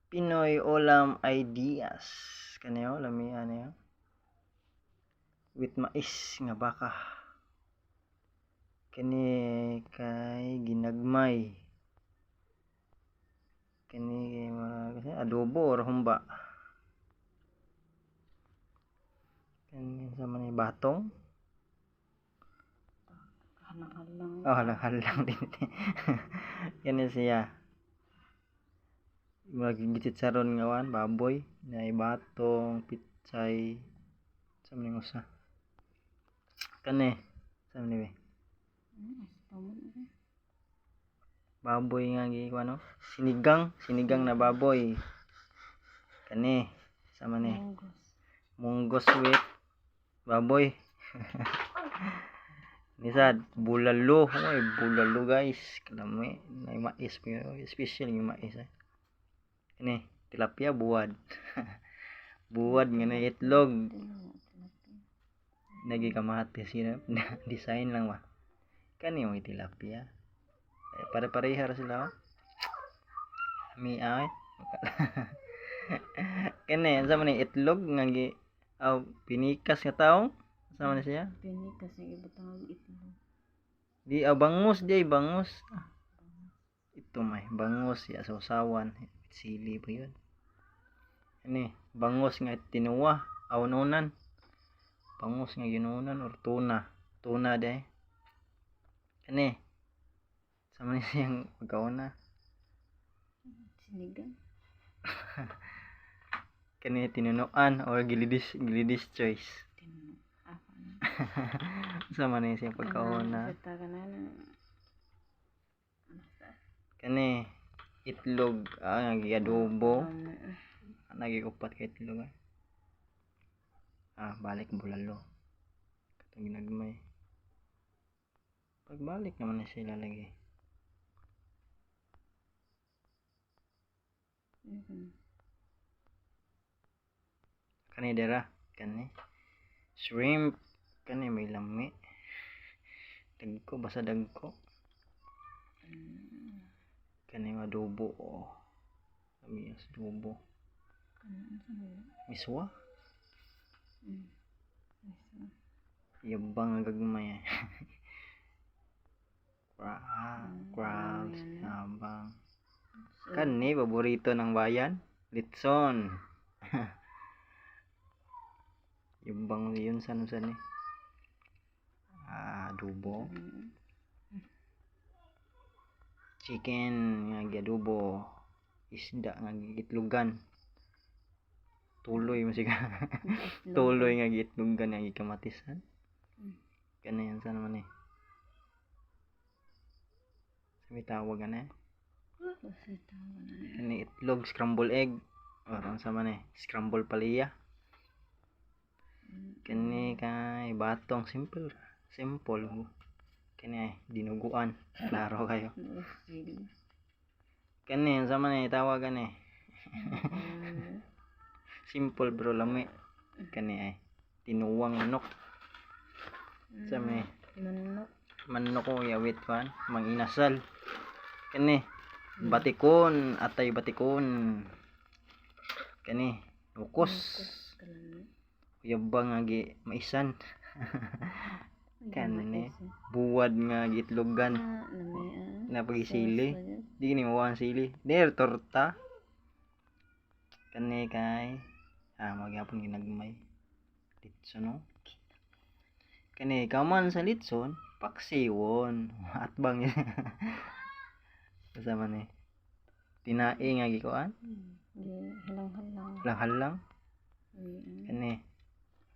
Pinoy ulam ideas. Kani oh, lami ani oh. With mais nga baka. Kani kay ginagmay. Kani kay mga adobo or humba. Kani sa man batong. Halang-halang. Oh, halang-halang din. Kani siya. Murag gichicharon nga wan, baboy, na batong, pitsay, sa man usa. Kani, sa man ni Aspaman. Baboy nga gi kuan no? Sinigang, sinigang na baboy. Kani, sa man ni Munggos. Munggos with baboy. Nisad, bulalo. Oy, bulalo, guys. Kalami. Na mais pa yun. Special yung mais eh. Kani, tilapia buwad. Buwad nga na itlog. Tilapia. Nagi kamatis yun. Design lang ba. Kani yung tilapia. Eh, pare-pareha ra sila oh. Mi ay. Kani, sa man ni itlog nga gi aw pinikas nga taong. Sa man ni siya? Pini kasi ibutang og itlog. Di ah, bangus di ay bangus. Ito may bangus ya sa usawan. Sili pa yun. Ani, bangus nga tinuwa aw nunan. Bangus nga ginunan or tuna. Tuna de. Kani. Sa man ni siyang pagkauna. Sinigang. Kani tinunuan or gilidis gilidis choice. Tinuno. Ah, ano. Sa man ni siyang pagkauna. Sa na na. Kani itlog ah, nga giadobo. Nagigupat ka itlog ah. Ah, balik bulalo. Katong ginagmay. Pagbalik naman na sila lagi. Kani dira, kani. Shrimp kani may lami. Dagko basta dagko. Kani adobo oh. Lami as adobo. Miswa? Yabang ang gagmay. Eh. Crabs, habang. Kani paborito ng bayan, litson. Yabang yun sa ni. Ah, adobo. Chicken nga giadobo. Isda nga gitlugan. Tuloy mo siya. Tuloy nga gitlugan nga gikamatisan. Kani yan sa naman eh. Sa may tawag ano eh. Kani itlog, scramble egg. Or unsa man eh, scramble paliya. Kani kay batong simple. Simple. Kani ay dinuguan. Klaro kayo. Kani unsa man eh tawag ani. Simple bro lami. Kani ay tinuwang manok. Sa may Manok. Manok ko yawit kan manginasal. Kani batikon, atay batikon. Kani nukos. Uyabang nga gi maisan. Kani buwad nga gitlogan na pagisili. Di gini mawa ang sili. Der torta. Kani kay ah magyapon ginagmay. Litson no. Kani kaman sa litson, paksiwon. Atbang yun. Kasama ni. Tinae nga gikuan. Halang-halang. Halang-halang. Kani.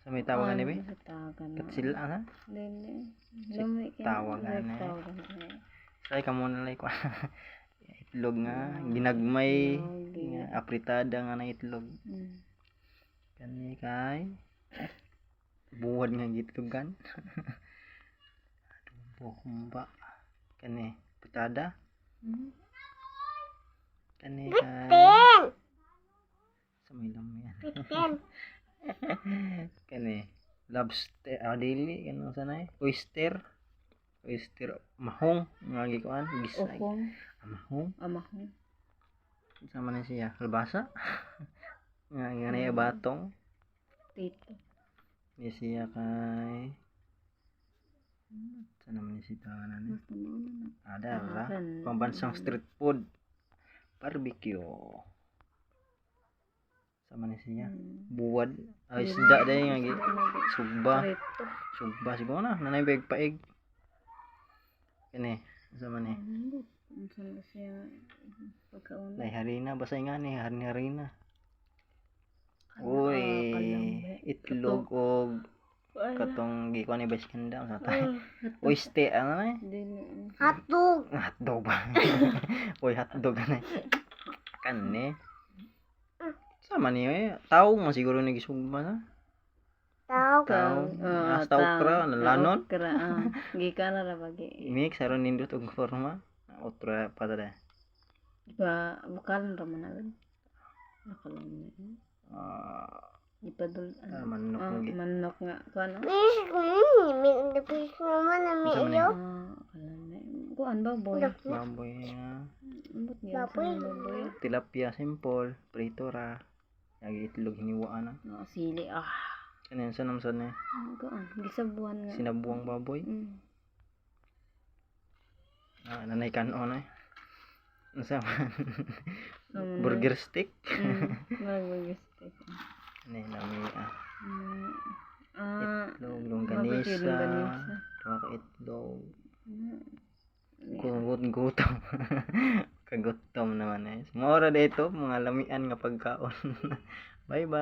Sa may tawag ani be? Katsila ha? Dili. Tawag ani. Say kamo na lay kuan. Itlog nga ginagmay nga apritada nga na itlog. Kani kay buwad nga gitlogan. Adobo humba. Kani apritada. Kani kay sa may lamian. Kani lobster ah dili kanang sanay oyster. Oyster mahong nga gikuan gisay. Uhong. Ah, mahong. Amahong. Sama na siya, kalbasa. Nga nga na batong. Tito. Ni siya kay Saan naman ni si tawanan ni? Basta mauna na. Ada ra. Kan. Pambansang street food. Barbecue. Sama ni siya. Buwad. Ay, isda dahil nga. Sugba. Prito. Sugba siguro na. Nanay bag paig. Kini. Sama ni. Ambot. Unsa na siya pagkauna. Nay harina. Basta nga ni. Harina harina. Ah, Uy. kalambe. Itlog og Wala. katong gikuan ni Vice Ganda sa tayo. Uy, ste ano na eh? Dili. Hotdog. Hotdog ba? Uy, hotdog na eh. Kani. Sama niyo eh. Tao man siguro nagisugba na. Tao. Tao. Ah, Hasta okra, nalanon. Okra, ah. Gikan na ra bagi. Mix aron nindot og forma. Otra pa ta. Ba bukalan ra man agad. Nakalambe. Ah, Ipadul. ah, manok Ah, lagi. manok nga kuan. Ah, Please, mi, please naman na mi Unsa man iyo. Kalambe. Kuan ba boy? Baboy nga. Ambot niya sa Baboy. baboy. Tilapia simple, prito ra. Lagi itlog hiniwaan na. No, sili ah. Ano yun sa namsan ni? Kuan, gisabuan nga. Sinabuang baboy. Ah, nanay kanon eh. Unsa man? Burger stick. Burger stick. Ano yun, lami ah. Ah, Itlog, barbecue longganisa. longganisa. Duha ka itlog. Gutom. Kagutom naman eh. Maura dito, mga lamian nga pagkaon. Bye bye.